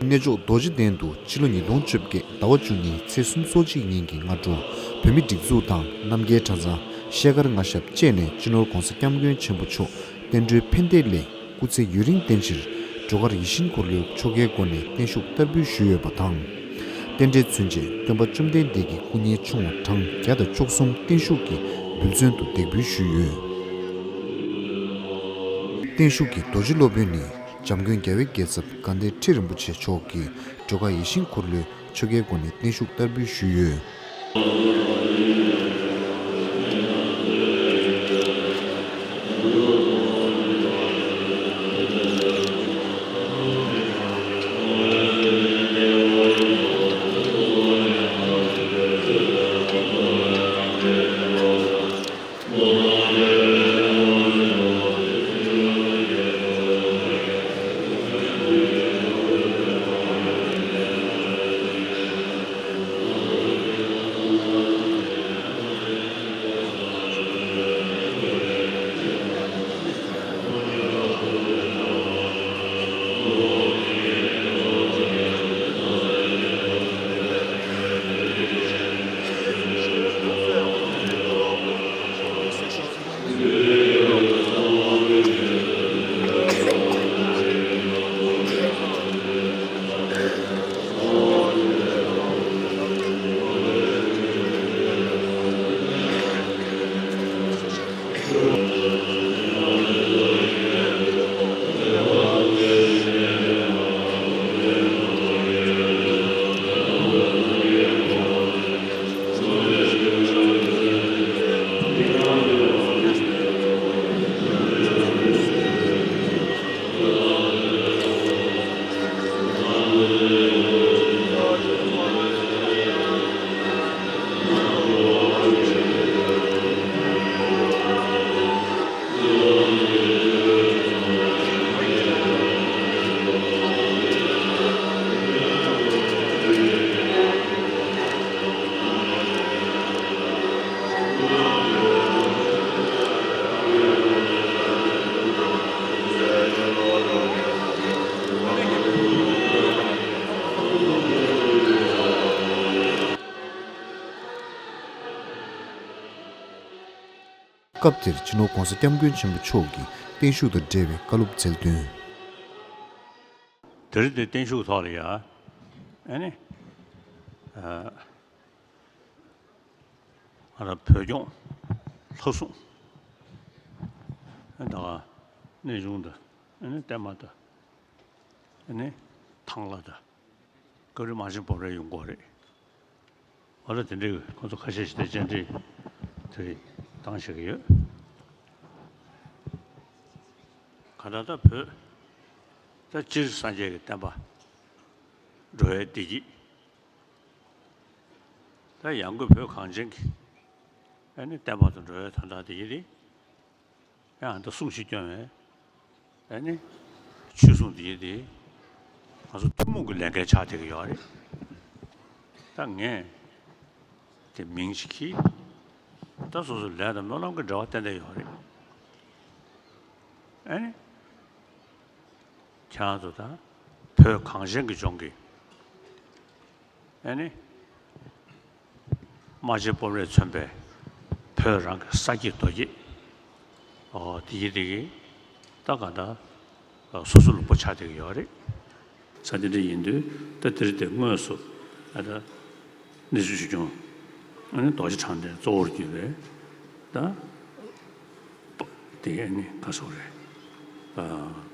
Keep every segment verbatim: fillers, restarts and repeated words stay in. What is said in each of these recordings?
གནས་མཆོག་རྡོ་རྗེ་གདན་དུ་ཕྱི་ལོ་ཉིས་སྟོང་བཅོ་བརྒྱད་ཟླ་བ་བཅུ་གཉིས་ཚེས་སུམ་ཅུ་སོ་གཅིག་ཉིན་གྱི་སྔ་དྲོ། བོད་མི་སྒྲིག་འཛུགས་དང་རྣམ་རྒྱལ་གྲྭ་ཚང་ཤེལ་དཀར་མངའ་ཞབས་བཅས་ནས་སྤྱི་ནོར་༸གོང་ས་༸སྐྱབས་མགོན་ཆེན་པོ་མཆོག་བསྟན་འགྲོའི་ཕན་བདེ་སླད་སྐུ་ཚེ་ཡུན་རིང་བརྟན་ཕྱིར་སྒྲོལ་དཀར་ཡིད་བཞིན་འཁོར་ལོའི་ཆོ་གའི་སྒོ་ནས་བརྟན་བཞུགས་བསྟར་འབུལ་ཞུས་ཡོད་པ་དང་། རྟེན་འབྲེལ་མཚོན་ཆེད་སྟོན་པ་བཅོམ་ལྡན་འདས་ཀྱི་སྐུ་བརྙན་ཆུང་བ་གྲངས་བརྒྱ་དང་བཅུ་གསུམ་བརྟན་བཞུགས་ཀྱི་འབུལ་ཚན་དུ་འདེགས་འབུལ་ཞུས་ཡོད། བརྟན་བཞུགས་ཀྱི་རྡོ་རྗེ་སློབ་དཔོན་ནི་འཇམ་མགོན་རྒྱལ་བའི་རྒྱལ་ཚབ་དགའ་ལྡན་ཁྲི་རིན་པོ་ཆེ་མཆོག་གིས་སྒྲོལ་དཀར་ཡིད་བཞིན་འཁོར་ལོའི་ཆོ་གའི་སྒོ་ནས་བརྟན་བཞུགས་བསྟར་འབུལ་ཞུས་ཡོད། སྐབས་དེར་སྤྱི་ནོར་༸གོང་ས་༸སྐྱབས་མགོན་ཆེན་པོ་མཆོག་གིས་བརྟན་བཞུགས་དང་འབྲེལ་བའི་བཀའ་སློབ་སྩལ་དོན། དེ་རིང་འདིར་བརྟན་བཞུགས་ཐོག་ལ་ཡ། ཨ་ནི། ཨ། ང་རང་བོད་སྐྱོང་ལྷ་སྲུང་། ཨ། ད་ག་གནས་ཆུང་དང་། ཨ་ནི་བརྟན་མ་དང་། ཨ་ནི་ཐང་ལྷ་དང་། བཀའ་དྲིན་མ་ཆེན་སྤོབས་རའི་ཡོང་སྒོ་རེད། འོ་ན་དེ་འདྲའི་ཁོང་ཚོ་ཁ་ཤས་ཤིག་དེ་བཅར་འདྲི་དེ་རིང་བཏང་བྱེད་ཀྱི་ཡོད། གང་ལྟར་ད་བོད་ད་སྤྱིར་སངས་རྒྱས་ཀྱི་བསྟན་པ་འགྲོ་བའི་བདེ་སྐྱིད། ད་ཡང་སྒོས་བོད་གངས་ཅན་གྱི་ཨ་ནི་བསྟན་པ་དང་འགྲོ་བའི་དོན་དག་དེ་ཡིན་ཏེ། ཡང་ད་སྲུང་ཞིག་སྐྱོང་བའི་ཨ་ནི་ཆོས་སྲུང་དེ་ཡིན་ཏེ། ང་ཚོ་ཐུན་མོང་གི་ལས་འགན་ཆགས་བསྡད་ཀྱི་ཡོད་རེད། ད་ངས་དེ་མིང་ཞིག་གིས་ད་སོ་སོའི་ལས་དང་སྨོན་ལམ་གྱི་འབྲེལ་བ་ཏན་ཏན་ཡོད་རེད། ཨ་ནི། ཁྱེད་རང་ཚོ་ད་བོད་གངས་ཅན་གྱི་ལྗོངས་ཀྱི་ཨ་ནི་རྨ་ཆེན་སྤོམ་རས་མཚོན་པའི་བོད་རང་གི་ས་སྐྱེས་རྡོ་སྐྱེས། ཨོ་དེ་གི་དེ་གི་ད་ག་ད་སོ་སོ་ལུང་པ་ཆགས་བསྡད་ཀྱི་ཡོད་རེད། ས་དེ་འདྲ་ཡིན་དུས་ད་དེར་དེ་དངོས་སུ་ཨ་ད་གནས་ཚུལ་ཞུ་སྐྱོང་ཨ་ནི་རྡོ་རྗེ་གྲགས་ལྡན་གཙོ་བོར་གྱུར་པའི་ད་དེ་ཨ་ནི་ག་སོག་རེད། ཨ།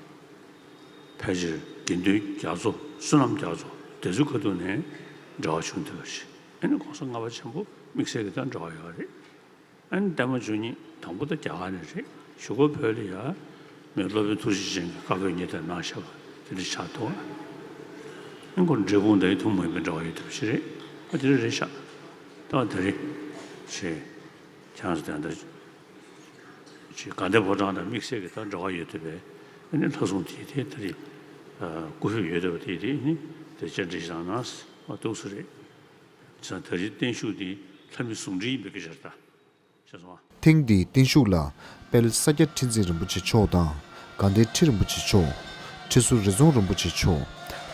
ཕལ་ཆེར་དགེ་འདུན་རྒྱ་མཚོ་བསོད་ནམས་རྒྱ་མཚོ་དེ་ཚོའི་ཁ་ཐུག་ནས་འབྲེལ་བ་བྱུང་བསྡད་པ་ཞིག་ཨ་ནི་༸གོང་ས་ལྔ་པ་ཆེན་པོ་དམིགས་བསལ་གྱི་དང་འབྲེལ་བ་ཡོད་རེད། ཨ་ནི་བརྟན་མ་བཅུ་གཉིས་དང་པོ་ད་རྒྱ་གར་ནས་རེད། གཞུག་གུ་བོད་ལ་ཡ་མི་སློབ་དཔོན་ཐུགས་རྗེ་ཅན་གྱི་བཀའ་པོད་ཉིད་དུ་གནང་བཞག་པ་དེ་འདྲ་ཆགས་འདུག་ཨ་ནི་ཁོ་འབྲས་སྤུངས་དང་ཐུན་མོང་མའི་འབྲེལ་བ་ཡོད་ཐུབ་ཞིག་རེད། ཨ་དེ་འདྲ་རེད་ཤག་ད་དེ་རེད། ཞེས་ཁྱེད་རང་ཚོ་དེ་འདྲ། ཅིག་དགའ་ལྡན་ཕོ་བྲང་དང་དམིགས་བསལ་གྱི་ད་འབྲེལ་བ་ཡོད་བསྡད་པའི་ཨ་ནི་ལྷ་སྲུང་དེ་དེ་ད་རེས་སྐུ་ཕེབས་ཡོད་བསྡད་པ་དེ་དེ་ནི་དེ་བཅར་འདྲི་ཞིག་གནང་ན་མ་གཏོགས་སུ་རེད། བྱས་ཙང་ད་རེས་བརྟན་བཞུགས་འདི་ལྷ་མི་ཟུང་འབྲེལ་ཡིན་པའི་སྐད་ཆ་རེད་ད། ཤེས་སོང་ཨ། ཐེངས་འདིའི་བརྟན་བཞུགས་ལ་དཔལ་ས་སྐྱ་ཁྲི་འཛིན་རིན་པོ་ཆེ་མཆོག་དང་དགའ་ལྡན་ཁྲི་རིན་པོ་ཆེ་མཆོག་ཁྲི་ཟུར་རི་རྫོང་རིན་པོ་ཆེ་མཆོག་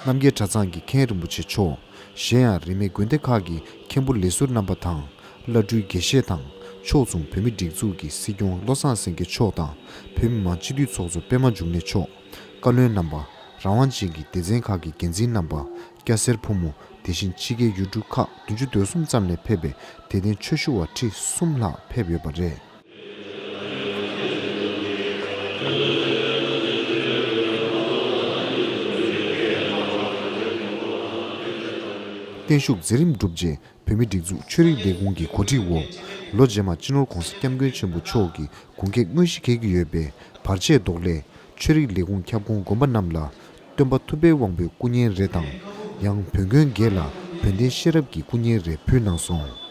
རྣམ་རྒྱལ་གྲྭ་ཚང་གི་མཁན་རིན་པོ་ཆེ་མཆོག་གཞན་ཡང་རིས་མེད་དགོན་སྡེ་ཁག་གི་མཁན་པོ་ལས་ཟུར་རྣམ་པ་དང་། བླ་སྤྲུལ་དགེ་བཤེས་དང་། ཕྱོགས་མཚུངས་བོད་མིའི་སྒྲིག་འཛུགས་ཀྱི་སྲིད་སྐྱོང་བློ་བཟང་སེང་གེ་མཆོག་དང་། བོད་མི་མང་སྤྱི་འཐུས་ཚོགས་གཙོ་པད་མ་འབྱུང་གནས་མཆོག་བཀའ་བློན་རྣམ་པ། རང་དབང་ཅན་གྱི་སྡེ་ཚན་ཁག་གི་འགན་འཛིན་རྣམ་པ། སྐྱ་སེར་ཕོ་མོ། དེ་བཞིན་ཕྱི་རྒྱལ་ཡུལ་གྲུ་ཁག་བདུན་ཅུ་དོན་གསུམ་ཙམ་ནས་ཕེབས་པའི་དད་ལྡན་ཆོས་ཞུ་བ་ཁྲི་གསུམ་ལྷག་ཕེབས་ཡོད་པ་རེད། བརྟན་བཞུགས་མཛད་རིམ་གྲུབ་རྗེས། བོད་མིའི་སྒྲིག་འཛུགས་ཆོས་རིག་ལས་ཁུངས་ཀྱི་གོ་སྒྲིག་འོག་ལོ་རྗེས་མར་སྤྱི་ནོར་༧གོང་ས་༧སྐྱབས་མགོན་ཆེན་པོ་མཆོག་གི་དགུང་སྐེག་དངོས་གཞི་འཁེལ་གྱི་ཡོད་པས། བར་ཆད་བཟློག་སླད་ཆོས་རིག་ལས་ཁུངས་ཁྱབ་ཁོངས་དགོན་པ་རྣམས་ལ་སྟོན་པ་ཐུབ་པའི་དབང་པོའི་སྐུ་བརྙན་རེ་དང་། ཡང་བོན་དགོན་བརྒྱད་ལ་བོན་ལྡན་ཤེས་རབ་ཀྱི་སྐུ་བརྙན་རེ་ཕུལ་གནང་སོང་།